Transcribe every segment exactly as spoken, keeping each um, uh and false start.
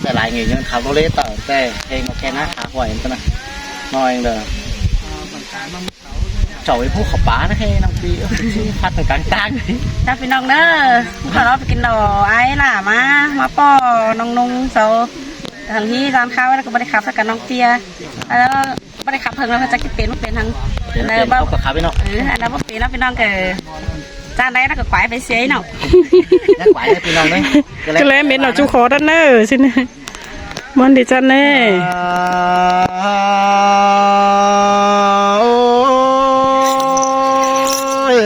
Té lai ꞌnhị ꞌnhứng khảu ꞌlô lết ꞌtẹ, té ꞌhêng ꞌnọ ꞌkẹ ꞌná khả ꞌhuai ꞌnớ. ꞌNo ꞌnhứng đa. Chảu ꞌi ꞌpú khảu pá ꞌnớ ꞌhê ꞌnọng ꞌpi, ꞌpí ꞌphắt ꞌnưng cang cang. ꞌChạ ꞌpi ꞌnọng ꞌnớ, ꞌcọ ꞌló ꞌpẹ kin đỏ ai ꞌlạ ꞌmá, ꞌmá ꞌpo ꞌnọng ꞌnung sau. Hăng ꞌhí ꞌdan khảu ꞌnớ ꞌcọ báu đảy khắp ꞌsớ căn ꞌnọng ꞌtẹ. Ơ, báu đảy khắp hơng ꞌnớ, ꞌchạ kin pên ꞌmá pên hăng. Pên, ꞌnớ pên, báu, khắp ꞌpi ꞌnọng. Ơ, ꞌnớ báu pên ꞌnớ ꞌpi ꞌnọng ꞌcọ. ꞌChạ đảy ꞌnớ ꞌcọ quái pay sia ꞌnọng. ꞌNớ quái ꞌnớ ꞌpi ꞌnọng ꞌnớ. ꞌCọ ꞌlé mết ꞌnọ ꞌchu khó đắt ꞌnớ, ꞌsịn. ꞌMắn đi ꞌchạ ꞌnớ. Ơ, ôi,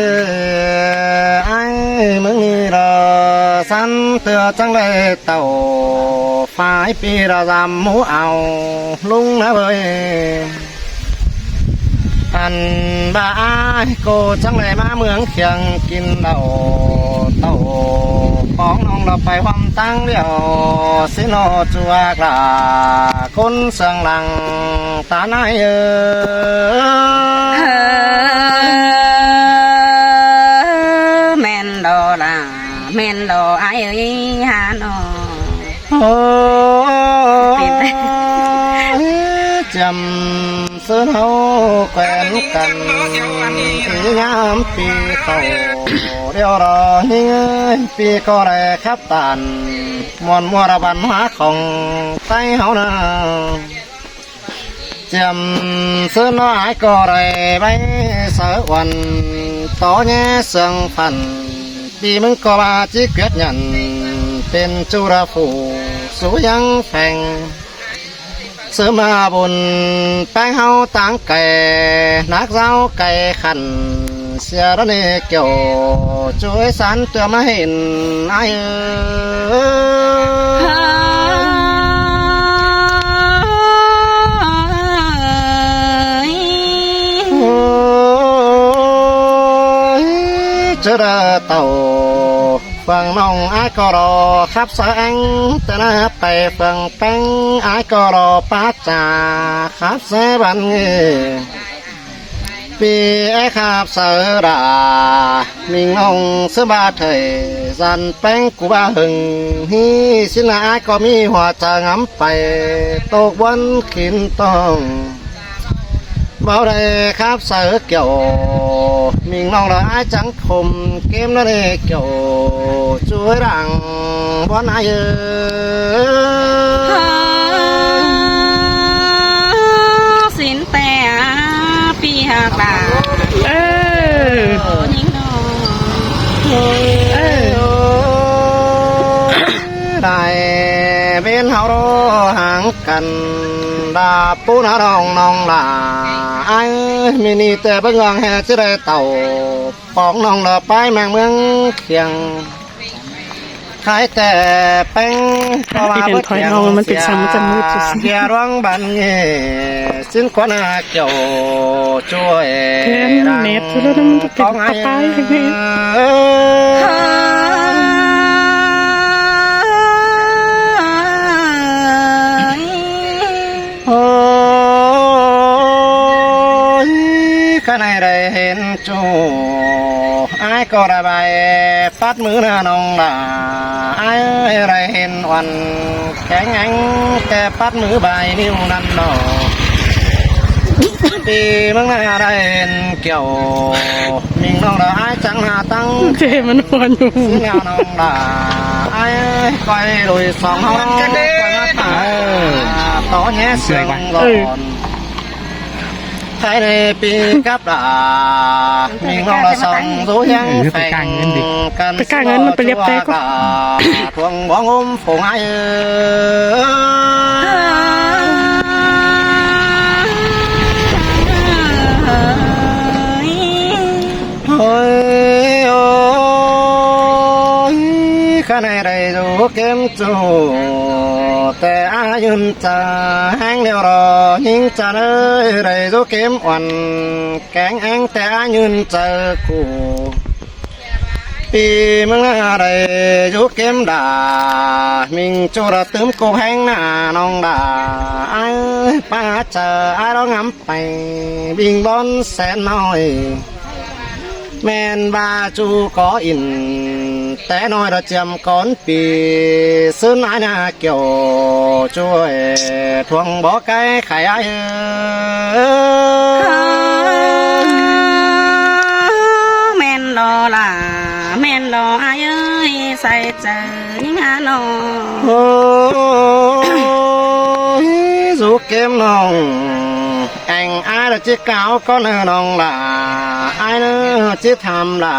ai ꞌmướng ꞌnị ꞌlạ săn ꞌtưa chắng đảy tảu, phải ꞌpi ꞌlạ dăm mú au ꞌlung ꞌnớ ꞌvới. Ăn ꞌva ai ꞌcọ chắng đảy ꞌmá ꞌmướng Khiêng kin đảu tảu, pong ꞌnọng ꞌlạ pay ꞌhuôm ꞌtáng ꞌlẹo, ꞌsịn ꞌnọ ꞌchua ꞌlạ ꞌcốn ꞌsướng lăng ta ꞌnái ơ. ꞌMen ꞌlạ, ꞌmen ꞌlạ ai ơi ha ꞌnọ. Ôi, pên. Chiêm ꞌsướng ꞌháu quen căn ꞌnị ꞌnhám ꞌpi khảu. ꞌLẹo ꞌnọ ꞌnhính ơi, ꞌpi ꞌcọ đảy khắp tản muôn ꞌmua văn hóa khong Tay ꞌháu ꞌnớ. Chiêm ꞌsướng ꞌnọ ai ꞌcọ đảy báu saư uôn tó ꞌnhé ꞌsướng phăn. ꞌPi ꞌmướng ꞌcọ ꞌva ꞌchí ꞌquiệt nhẳn pên ꞌchu đa phủ sú ꞌhiếng pheng. ꞌSướng ꞌmá bun ꞌpéng ꞌháu ꞌtáng cai, nắc dáo cai khăn sia đó ꞌnị, Kiẻo ꞌchu ới sán ꞌtưa ꞌmá hên ai ơ. Ôi, ꞌchớ đa tảu phường ꞌnọng ai ꞌcọ ꞌlạ khắp ꞌsớ ꞌéng, té ꞌnớ pay phường ꞌpéng ai ꞌcọ ꞌlạ pá ꞌchạ khắp ꞌsớ băn ꞌnị. ꞌPi é khắp ꞌsớ đa, ꞌmính ꞌnọng ꞌsướng ꞌva thời gian ꞌpéng ꞌcú ꞌva hưng ꞌnị, ꞌsịn ꞌnạ ai ꞌcọ ꞌmí hua chaư ngắm pay tốc ꞌvốn kin tong. Báu đảy khắp ꞌsớ Kiẻo, ꞌmính ꞌnọng ꞌlạ ai chắng khôm kêm ꞌnớ ꞌnị, Kiẻo ꞌchu ới đang ꞌvốn ai ơ. Ơ, ꞌsịn té ꞌpi ꞌhặc ꞌlạ. Ơ. ꞌNhính ꞌnọ. Ơ. Đảy bên ꞌháu ꞌlạ háng căn đa ꞌpú ꞌná ꞌnọng ꞌnọng ꞌlạ. Ai ꞌmí ꞌnị té báu ꞌnhắng ꞌhế ꞌchí đảy tảu. Pong ꞌnọng ꞌlạ pay ꞌmáng ꞌmướng Khiêng. Khai té ꞌpéng ꞌcọ ꞌva bớt điện thoại ꞌnọng ꞌmắn pên săng ꞌmắn ꞌchí mứt sia. Sia ꞌluống băn ꞌnị. ꞌSịn ꞌquá ꞌnạ Kiẻo ꞌchu ới. Kén đang nét ꞌchu ꞌlạ ꞌnặn ꞌmắn pên pong ai tắp pang ꞌnị. Ôi, ꞌkhạy ꞌnị đảy hên ꞌchu, ai ꞌcọ đa bai pắt ꞌmứ ꞌnạ ꞌnọng ꞌlạ. Ai ơi, đảy hên uôn kéng éng té pắt ꞌmứ bai ꞌnéo ꞌnặn ꞌnọ. ꞌPi ꞌmướng ꞌnạ đảy hên Kiẻo, ꞌmính ꞌnọng ꞌlạ ai chắng ꞌnạ tắng. ꞌChớ ꞌmắn uôn ꞌnhụ. ꞌSướng ꞌnạ ꞌnọng ꞌlạ ai ơi, ꞌcoi đuổi song ꞌháu ꞌcoi ꞌmá tả tó ꞌnhé ꞌsướng lon. Thái ꞌnị ꞌpi cắp ꞌlạ, ꞌmính ꞌnọng ꞌlạ song dú ꞌhiếng pheng căn. Pay cà ngớn ꞌmắn pay liếp té ꞌcọ. Thuông bóng ốm phông ai ơi. Ôi, ôi, ꞌkhạy ꞌnị đảy dú kêm ꞌchu, té ai ꞌnhưn chaư ꞌhéng ꞌlẹo ꞌlạ, ꞌnhính ꞌchăn ơi, đảy dú kêm uôn kéng éng té ai ꞌnhưn chaư ꞌcụ. ꞌPi ꞌmướng ꞌnạ đảy dú kêm đa, ꞌmính ꞌchu đa tứm ꞌcộp ꞌhéng ꞌnạ ꞌnọng đa. Ai ơi, pá chaư ai ꞌló ngắm pay, ꞌmính bón sén ꞌnọi. ꞌMen ꞌva ꞌchu có in té ꞌnọi ꞌlạ chiêm cón pi, ꞌsướng ái ꞌna Kiẻo ꞌchu ơi, thuông bók cái khải ái ơi. ꞌMen lo ꞌlạ, ꞌmen lo ái ơi, sai chaư ꞌnhính ꞌhá ꞌnọ. Ôi, dú kêm ꞌnọng, ꞌéng ái ꞌlạ ꞌchí cáo ꞌcọ ꞌnị ꞌnọng ꞌlạ, ái ꞌnị ꞌchí tham ꞌlạ,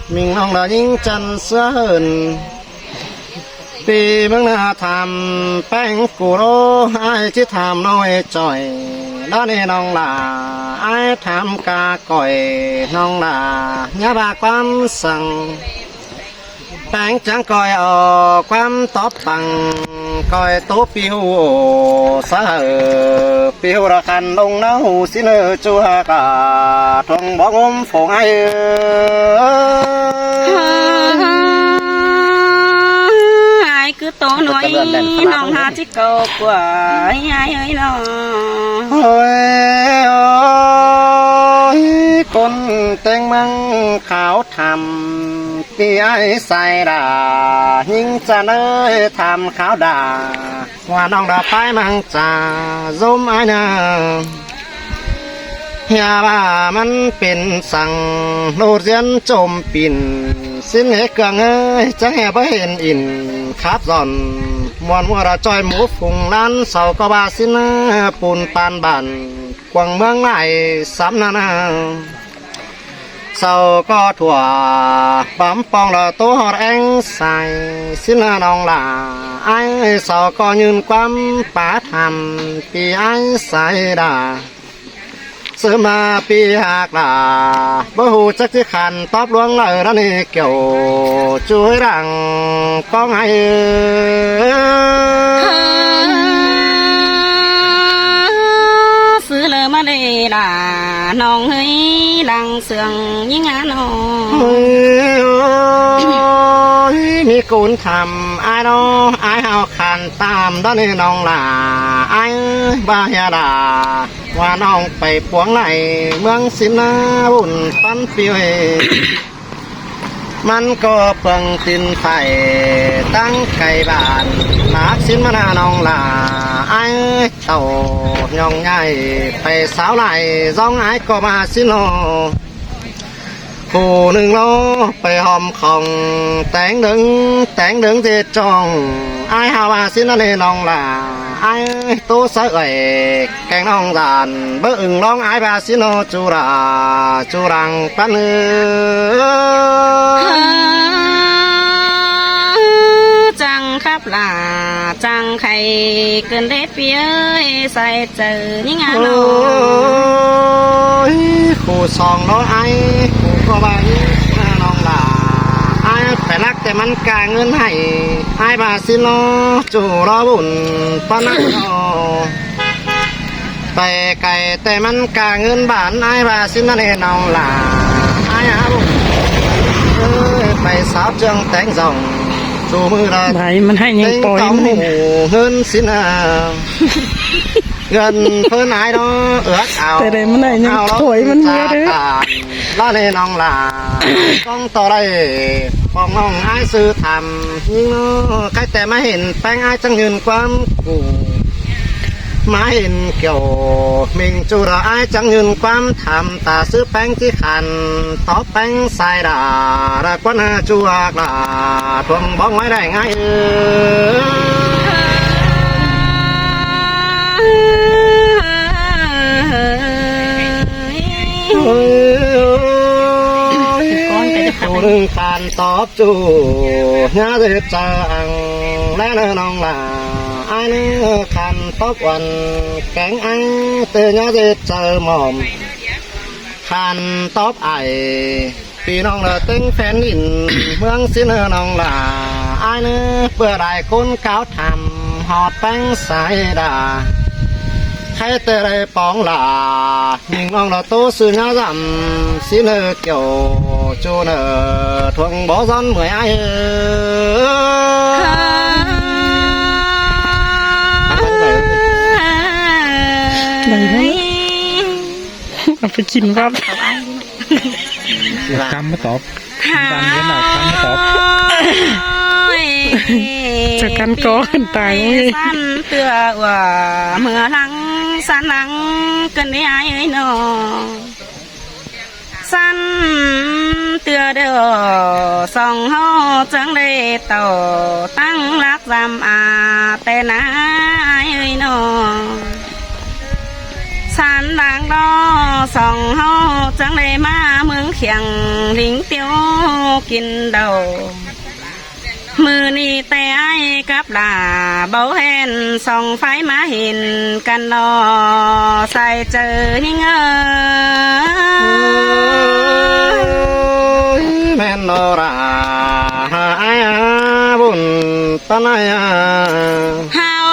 ꞌminh ꞌnọng ꞌlạ ꞌnhính chăn ꞌsứa hơn. ꞌPi ꞌmướng ꞌnạ tham ꞌpéng cu ꞌlố, ái ꞌchí tham ꞌnọi ꞌchoi, ꞌlạ ꞌnị ꞌnọng ꞌlạ, ái tham ca coi ꞌnọng ꞌlạ, ꞌnhá ꞌva ꞌquám săng. ꞌPéng chắng ꞌcoi au ꞌquám tóp păng, ꞌcoi tố ꞌpi ꞌhụ ổ sa hảư, ꞌpi ꞌhụ ꞌlạ khăn ꞌlống ꞌnáo ꞌhụ ꞌsịn ꞌnớ ꞌchu ꞌhặc ꞌlạ, thuông bók ꞌngốm phông ái ơi. Ái cứ tố ꞌnọi ꞌnọng ꞌhá ꞌchí ꞌcọ ꞌquá ái ơi ꞌnọ. Ôi, ôi, ꞌcốn ꞌtếng ꞌmướng kháo tham ꞌpi ái sai đa, ꞌnhính chăn ơi tham kháo đa. ꞌHua ꞌnọng đa pái ꞌmáng cha ꞌdôm ái ꞌnớ. ꞌHia ꞌva ꞌmắn pên săng ꞌlụt ꞌdiến chôm pin, ꞌsịn ꞌhế cương ơi, chắng ꞌhế báu hên in khắp dọn. Muôn ꞌmưa đa ꞌchoi mú phung ꞌlán, sau ꞌcọ ꞌva ꞌsịn pun pan bản, quảng ꞌmướng lai sắm ꞌnặn ꞌnớ. Sau ꞌcọ thủa bám pong lỏ ꞌtố ꞌhọt ꞌéng sai, ꞌsịn ꞌnớ ꞌnọng ꞌlạ, ái ơi, sau ꞌcọ ꞌnhưn ꞌquám pá tham ꞌpi ái sai đa. ꞌSứ ꞌma ꞌpi ꞌhặc ꞌlạ, báu ꞌhụ chắc ꞌchí khăn tóp ꞌluống ꞌlạ, ꞌlạ ꞌnị Kiẻo ꞌchu ơi, lăng ꞌcóng ái ơi. ꞌSứ ꞌlạ ꞌmá đảy ꞌlạ ꞌnọng ơi, lăng sương ꞌnhính ꞌhá ꞌnọ. Ôi, ôi, ꞌmí ꞌcốn tham ái ꞌnọ, ái hảư khăn tam ꞌlạ ꞌnị ꞌnọng ꞌlạ, ái ơi, ꞌva ꞌhia ꞌlạ, ꞌva ꞌnọng pay puống lai ꞌmướng ꞌsịn ꞌnớ ꞌvụn ꞌpắn ꞌpi ơi. ꞌMắn ꞌcọ pương tin phải ꞌtáng cai bản, mác ꞌsịn ꞌmá ꞌnạ ꞌnọng ꞌlạ, ái ơi, tảu ꞌnọng ꞌnhại pay sáo lai, ꞌdóng ái ꞌcọ ꞌva ꞌsịn ꞌnớ. Phủ ꞌnưng ꞌló pay hom khong téng đớng, téng đớng ꞌdệt trong, ái hảư ꞌva ꞌsịn ꞌnớ ꞌnị ꞌnọng ꞌlạ, ái ơi, ꞌtố sáư ơi, kéng ꞌnọng dản báu ưng ꞌlóng ái ꞌva ꞌsịn ꞌnớ ꞌchu ꞌlạ, ꞌchu lăng ꞌpắn ơi. Chắng khắp ꞌlạ, chắng khay cơn đết ꞌpi ơi, sai chaư ꞌnhính ꞌhá ꞌnọ. Ôi, khủ song ꞌnớ ái, khủ ꞌcọ ꞌva ꞌnhính ꞌnọng ꞌlạ, ái pay lắc ꞌtẹ ꞌmắn ca ꞌngớn hảy, ái ꞌva ꞌsịn ꞌnớ ꞌchu ꞌló ꞌvụn ꞌpắn ꞌnớ ꞌnọ. Pay cai ꞌtẹ ꞌmắn ca ꞌngớn bản, ái ꞌva ꞌsịn ꞌnớ ꞌnị ꞌnọng ꞌlạ, ái ꞌhá ꞌlụk ơi, pay sáo ꞌchương téng dỏng, ꞌchu ꞌmự ꞌlạ. Đảy ꞌmắn hảy ꞌnhính ꞌtếng poi tóng ꞌmắn hủ ꞌngớn ꞌsịn ꞌnớ. ꞌGiọn ꞌphớn ái ꞌnớ ước ao. Té đảy ꞌmắn hảy ꞌnhính áo poi ꞌmắn ꞌmứa đé. Tản ꞌlạ ꞌnị ꞌnọng ꞌlạ, ꞌcóng ꞌto đảy, pong ꞌnọng ái ꞌsứ tham ꞌnhính ꞌnớ, ꞌkhạy ꞌtẹ ꞌmá hên ꞌpéng ái chắng ꞌnhưn ꞌquám cu. ꞌMá hên Kiẻo ꞌminh ꞌchu ꞌlạ ái chắng ꞌnhưn ꞌquám tham, ta ꞌsứ ꞌpéng ꞌchí khăn tóp ꞌpéng sai đa, ꞌlạ ꞌquá ꞌnạ ꞌchu ꞌhặc ꞌlạ, thuông bók ꞌngai đảy ꞌngai ơi. Ôi, ôi, ôi, ꞌchu ꞌnưng khăn tóp ꞌchu, ꞌnhá ꞌdệt chaư ăn ꞌlé ꞌnớ ꞌnọng ꞌlạ, ái ꞌnớ khăn tóp uôn, kéng ái ꞌtẹ ꞌnhá ꞌdệt chaư mỏm. Khăn tóp ải, ꞌpi ꞌnọng ꞌlạ ꞌtếng phén đin ꞌmướng ꞌsịn ꞌnớ ꞌnọng ꞌlạ, ái ꞌnớ báu đảy ꞌcốn cáo tham ꞌhọt ꞌpéng sai đa. ꞌKhạy ꞌtẹ đảy pong ꞌlạ, ꞌminh ꞌnọng ꞌlạ ꞌtố ꞌsứ ꞌnhá dăm ꞌsịn ꞌnớ Kiẻo ꞌchu ꞌnớ, thuông bók ꞌdọn ꞌmưa ái ơi. Đảy ꞌnớ. Au pay kin ꞌvặp. Căm ꞌmá tóp. Căn miến là căn cỏ. Ôi, chả căn cỏ, căn tài ôi. Săn tưa ua mưa lắng, săn lắng cơn đi ai ơi nó. Săn tưa đều song hô chướng lê tàu tăng lắc giam à tê na ai ơi nó. Săn lắng đó song hô chướng lê ma mương khiêng lính tiêu kín đầu. Mưa ni tê ai cắp là báu hẹn song phái má hin căn lo sai chờ những ơi. Ôi, men lo ra ai à, buôn ta ai à. Hao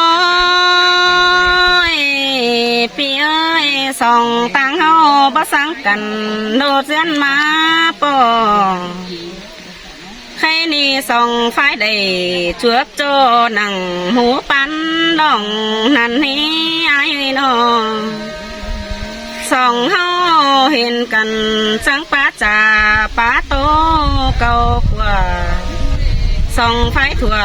ơi, pi ơi, song tăng hao bá sáng căn đột diễn má pò. Khay ni song phái đảy chuốp chô nẳng mú păn đỏng năn hí ai ơi nó. Song hao hên căn chắng pá chả pá tô cầu khua. Song phái thua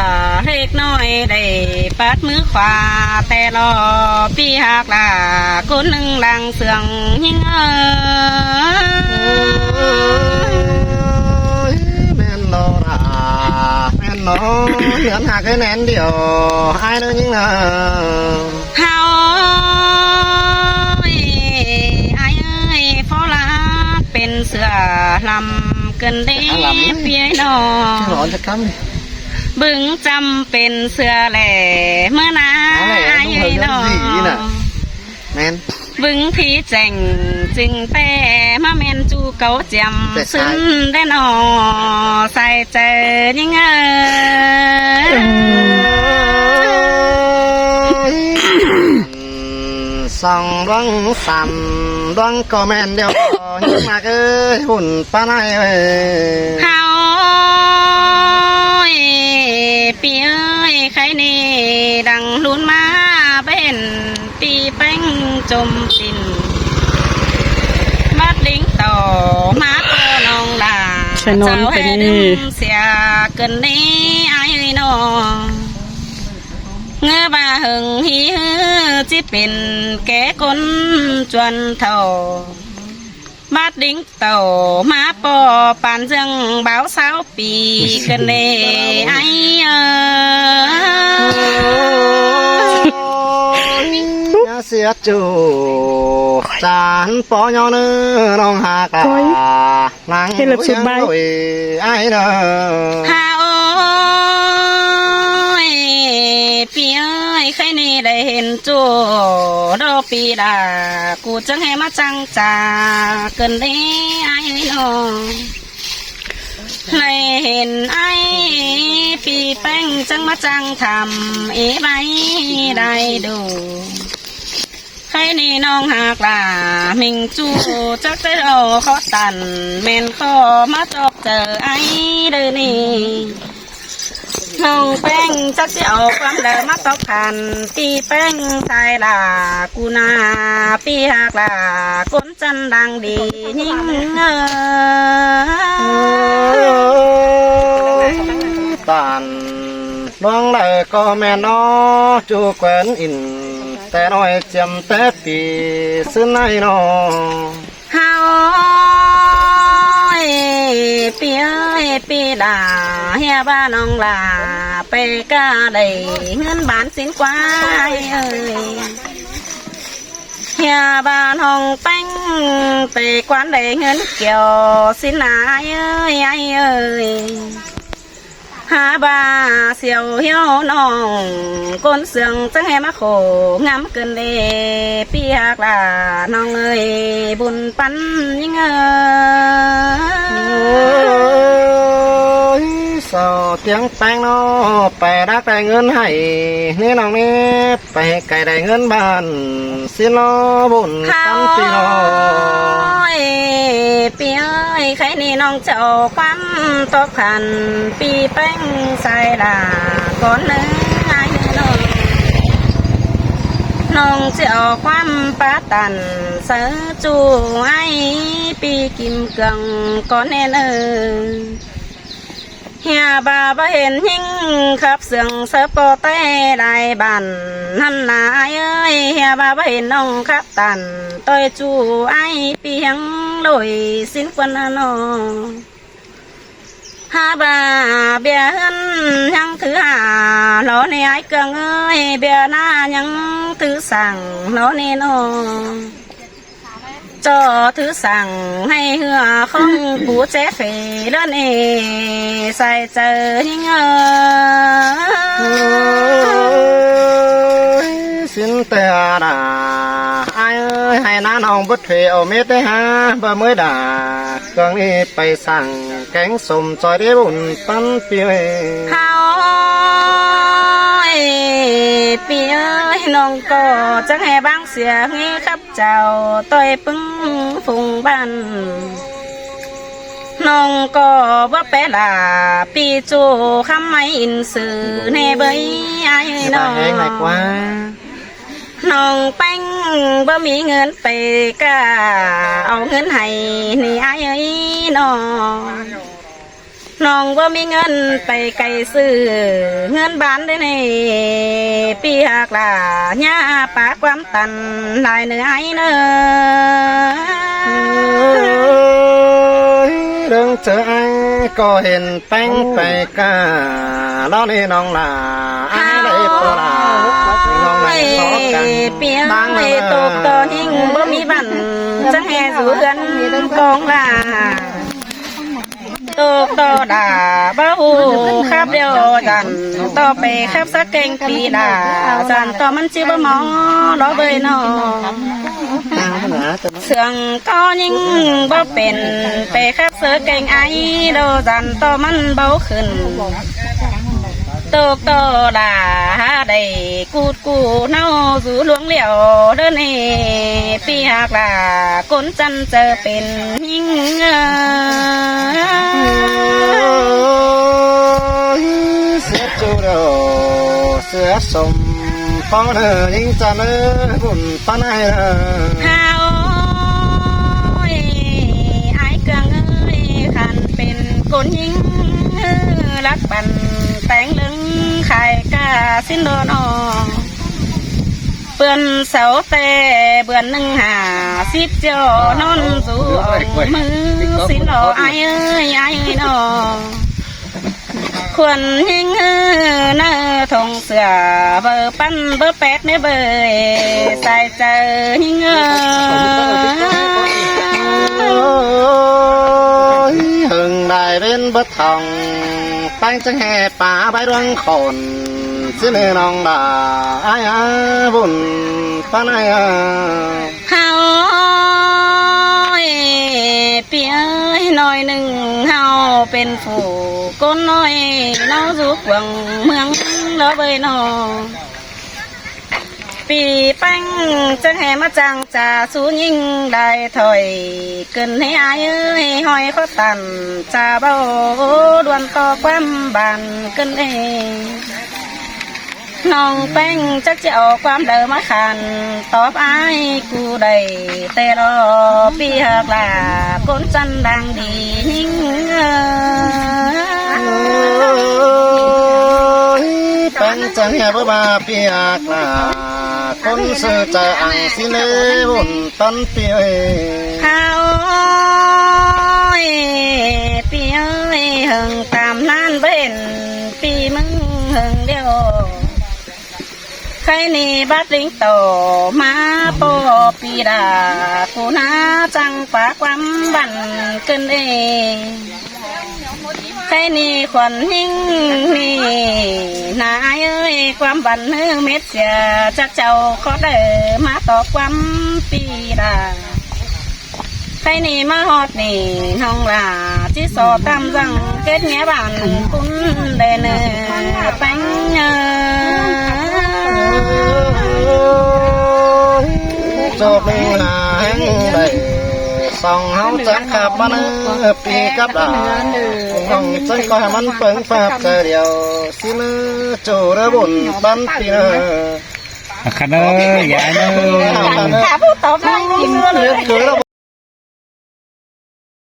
lếc nói đảy pát mứ khóa tè lo pi hạc là cốn nưng lăng sương hính ơi. Ôi, men lo ra, men lo, lươn hạc cái nén điều, ai nó những là. Hao ơi, ai ơi, phó lá bên sửa lầm cơn đế. Hả, lắm. Phía đó. Nó ăn thật cắm đi. Bứng chăm bên sửa lẻ, mưa ná. Hả, lẻ, ai đúng ơi, rồi, nó. Gì nè. Men. Bứng thí chèng chừng tè, má men chu cấu chiếm. Tè sai. Xứng đế nó, sai chè những ơi. Ôi. Song đoán sắm đoán comment điều. Nhưng mà cái hùn pa này ơi. Hao ơi, pi ơi, khay ni đang lún má bên pi bánh chôm tin. Bắt đính tàu má tô nông là. Chả non chào bên hè đi. Đừng xìa cơn đi ai ơi nó. Ngơ ba hưng hí hư, chỉ bên kẻ cốn chuẩn thầu. Bát đính tàu má pò pàn dương báo sáu pì cơn lê ai ơ. Ôi, nhá siết chủ, chán pó nho nơ, nong hạc à. Ôi. Nắng hên lập sụt bái. Ai đó. Hà ơi, pi ơi, khay ni đảy hên chô, đó pi đà, cu chăng hê má chăng chả, cơn đi ai nó. Đảy hên ai, pi bánh chăng má chăng thăm, ý bái đảy đủ. Khay ni nong hạc là mình chu chắc sẽ đâu khó tàn men khó má chọc chờ ai đời ni. Nong bánh chắc sẽ ổ quăng đờ má chọc hẳn ti bánh sai là cu na pi hạc là cốn chân đang đi những ơi. Tàn luang đờ có men nó chu quên in. Té nói chiếm té tì xứ này nó. Hao ơi, pi ơi, pi đà, hia ba nong là, pe ca đảy ngân bán xin quá ơi. Hia ba nong bánh, pe quán đảy ngân kiểu xin ai ơi, ai ơi. Hả ba siêu hiếu nong, cốn sương chăng em khổ ngắm cơn đê, pi hạc là nong ơi, buôn pắn những ơi. Ôi, sao tiếng peng nó, pe đắc đảy ngân hảy, nê nong nê, pe cải đảy ngân bàn, xin nó buôn pắn pi nó. Ôi, pi ơi, khay ni nong chào quán tóc khăn, pi bánh sai là con nứng ai nơ. ꞌNọng ꞌchí au ꞌquám pá tản sáư ꞌchu ải ꞌpi Kim Cương ꞌcọ ꞌnê ꞌnớ. ꞌHia ꞌva báu hên ꞌhính khắp sương sáư ꞌpo ꞌTáy lai bản ꞌnặn ꞌnạ ải ới, ꞌhia ꞌva báu hên ꞌnọng khắp tản ꞌtoi ꞌchu ải ꞌpi ꞌhéng ꞌlội ꞌsịn ꞌquám ꞌnớ ꞌnọ. Hák ꞌva ꞌviạk ꞌhướn ꞌnhắng thứ hả lo ꞌnị ải Cương ới, ꞌviạk ꞌná ꞌnhắng thứ sảng lo ꞌnị ꞌnọ. ꞌCọ thứ sảng ꞌhạy ꞌhứa khong pú ché phế ꞌlứa ꞌnị sai chaư ꞌhính ới. ꞌSịn ꞌtẹ đa ải ới, ꞌhạy ꞌná ꞌnọng bớt phế au mết đé hả, báu ꞌmới đa Cương ꞌnị pay sảng kéng sôm ꞌchoi đé bun ꞌpắn ꞌpi ới. Hao ơi, ꞌpi ới, ꞌnọng ꞌcọ chắng ꞌhế báng sia ꞌhế khắp chảu ꞌtoi ꞌpứng phung bản. ꞌNọng ꞌcọ báu pé lả ꞌpi ꞌchu khắm ꞌmạy in sư ꞌnê bới ải ꞌnọng. ꞌNọng ꞌpéng báu ꞌmí ꞌngớn pay ꞌcạ au ꞌngớn hảy ꞌnị ải ới ꞌnọng. ꞌNọng báu ꞌmí ꞌngớn pay cay sư ꞌngớn bản đé ꞌnị, ꞌpi ꞌhặc lả ꞌnhá pá ꞌquám tản lai ꞌnớ ải ꞌnớ. ꞌLớng ꞌchớ ải ꞌcọ hên ꞌpéng pay ꞌcạ lo ꞌnị ꞌnọng lả, ải đảy ꞌpo lả ꞌnọng lả. Ôi, so căn ꞌpi ới, ꞌtộc ꞌto ꞌnhính báu ꞌmí bản chắng ꞌhế dú ꞌhướn cong lả. ꞌTộc ꞌto đa báu ꞌhụ khắp điêu dản ꞌto pay khắp sáư kéng ꞌpi lả, dản ꞌto ꞌmắn ꞌchí báu ꞌmo lo bới ꞌnọng. Sương ꞌto ꞌnhính báu pên pay khắp sáư kéng ải lo dản ꞌto ꞌmắn báu khửn. ꞌTộc ꞌto đa hả đảy cút cu ꞌnáo dú ꞌluống lẻo ꞌlứa ꞌnị, ꞌpi ꞌhặc lả ꞌcốn chăn chaư pên ꞌnhính ới. ꞌSứa ꞌchu điêu ꞌsứa sôm ꞌpo ꞌnớ ꞌnhính chăn ới bun ꞌpắn ải ới. Hao ơi, ải Cương ới, khăn pên ꞌcốn ꞌnhính lắc bản téng ꞌlớng khai ꞌcạ ꞌsịn lo ꞌnọng. Pươn sáu ꞌtẹ bươn ꞌnưng hả síp ꞌchọ ꞌnón dú ỏng ꞌmứ ꞌsịn lo ải ới, ải ꞌnọng. Khuôn ꞌnhính ꞌnớ thong sửa báu ꞌpắn báu pét ꞌnớ bới sai chaư ꞌnhính ới. Ôi, hơng lai ꞌvến bớt thong ꞌpéng chắng ꞌhế pá bái ꞌluống khôn ꞌsịn ꞌnớ ꞌnọng đa ải ới bun ꞌpắn ải ới. Hao ơi, ꞌpi ơi, ꞌnọi ꞌnưng hao pên phủ ꞌcốn ꞌnọi ꞌnáo dú cuông ꞌmướng lo bới ꞌnọng. ꞌPi ꞌpéng chắng ꞌhế ꞌmá chang cha sú ꞌnhính lai thỏi cơn ꞌhế ải ới, ꞌhọi khó tản cha báu đuôn ꞌto ꞌquám bản cơn ꞌnị. ꞌNọng ꞌpéng chắc ꞌchí au ꞌquám đaư ꞌmá khăn tóp ải cu đảy ꞌtẹ lo ꞌpi ꞌhặc lả ꞌcốn chăn đang đi ꞌnhính ới. Ôi, ꞌpéng chắng ꞌhế báu ꞌva ꞌpi ꞌhặc lả ꞌcốn sư chaư ẳng ꞌsịn ꞌnớ bun ꞌpắn ꞌpi ới. Hao ơi, ꞌpi ơi, hơng tam ꞌnán bến ꞌpi ꞌmứng hơng điêu. Khay ꞌnị bát ꞌlính ꞌto ꞌmá ꞌpo ꞌpi đa, cu ꞌná chắng pá ꞌquám bản cơn ꞌnị. Khay ꞌnị khuôn ꞌnhính ꞌnị ꞌnạ ải ới, ꞌquám bản ꞌhứ mết sia chắc chảu khó đaư ꞌmá tóp ꞌquám ꞌpi đa. Khay ꞌnị ꞌmá ꞌhọt ꞌnị ꞌnọng lả ꞌchí so tam dăng kết nghĩa bản cún đảy ꞌnớ ꞌpéng ơi. Chộp ꞌnưng hả ꞌhéng đảy song ꞌháu chắng khắp ꞌmắn ꞌpi cắp đa. ꞌNọng chắng ꞌcoi hảư ꞌmắn ꞌpơng ꞌphạp chaư điêu ꞌsịn ꞌnớ, ꞌchu đaư bun ꞌpắn ꞌpi ꞌnớ. Khăn ơi, dáng ơi. Thả phúc tóm lại.